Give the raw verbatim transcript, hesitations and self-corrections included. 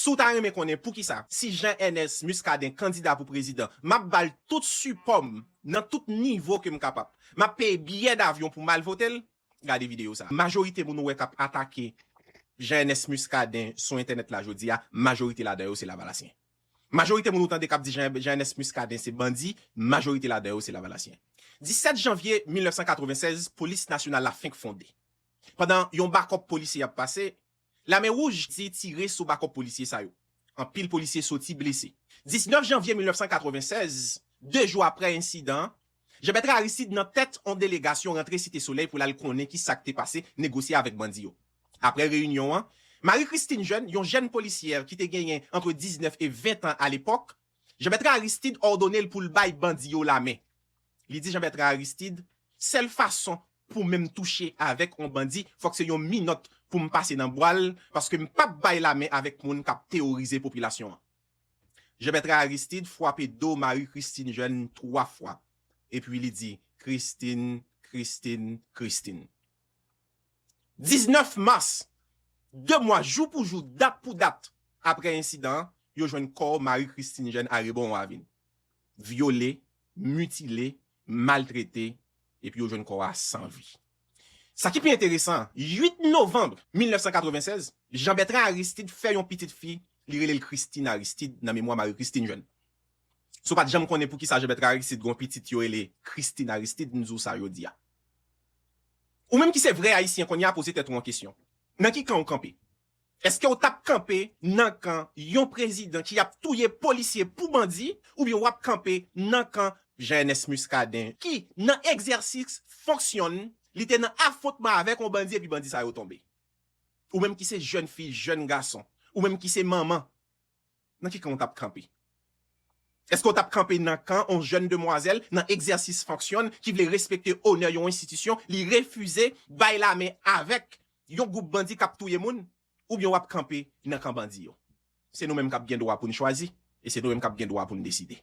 Si w ta renmen konnen poukisa, si Jean Ernest Muscadin kandida pou prezidan, m ap ba l tout sipò m nan tout nivo ke m kapab. M ap peye biyè davyon pou m al vote l. Gade videyo sa. Majorite moun ou wè k ap atake Jean Ernest Muscadin sou entènèt la jodi a, majorite ladan yo se Lavalasyen. Majorite moun ou tande k ap di Jean, Jean Ernest Muscadin se bandi, majorite ladan yo se Lavalasyen. Disèt janvye mil nèf san katreven sèz, polis nasyonal la fenk fonde. Pandan yon bakòp polisye ap pase, Lame Wouj ti tire sou bakòp polisye sa yo. Anpil polisye soti blese. Diznèf janvye mil nèf san katreven sèz, de jou apre ensidan an, Jean Bertrand Aristide nan tèt yon delegasyon rantre Site Solèy pou l al konnen ki sa k te pase, negosye avèk bandi yo. Apre reyinyon an, Marie Christine Jeune, yon jèn polisyè ki te genyen antre diznèf e ven tan alepòk, Jean Bertrand Aristide òdone l pou l bay bandi yo lamen. Li di Jean Bertrand Aristide, sèl fason pou menm touche avèk yon bandi, fòk se yon minòt pou m pase nan bwa l, paske m p ap bay lamen avèk moun k ap teworize popilasyon an. Jean Bertrand Aristide frape do Marie Christine Jeune twa fwa, epi li di, Christine, Christine, Christine. Diznèf mas, de mwa jou pou jou, dat pou dat, apre ensidan an, yo jwenn kò Marie Christine Jeune Arebon Wavin. Vyole, mitile, maltrete, epi yo jwenn kò a san vi. Sa ki pi enteresan, uit novanm mil nèf san katreven sèz, Jean Bertrand Aristide fè yon pitit fi, li rele l Christine Aristide nan memwa Marie Christine Jeune. Si w pa t janm konnen poukisa Jean Bertrand Aristide gen yon pitit yo rele Christine Aristide, m di w sa jodi a. Ou menm ki se vrè Ayisyen, kounye a poze tèt ou yon kesyon. Nan ki kan ou kanpe? Èske w t ap kanpe nan kan yon prezidan ki ap touye polisye pou bandi, oubyen w ap kanpe nan kan Jean Ernest Muscadin, ki nan egzèsis fonksyon l, li te nan afwontman avèk yon bandi epi bandi sa yo tonbe? Ou menm ki se jèn fi, jèn gason, ou menm ki se manman, nan ki kan w t ap kanpe? Èske w t ap kanpe nan kan yon jèn demwazèl nan egzèsis fonksyon ki vle respekte onè yon enstitisyon, li refize bay lamen avèk yon gwoup bandi k ap touye moun, oubyen w ap kanpe nan kan bandi yo? Se nou menm k ap gen dwa pou n chwazi, e se nou menm k ap gen dwa pou n deside.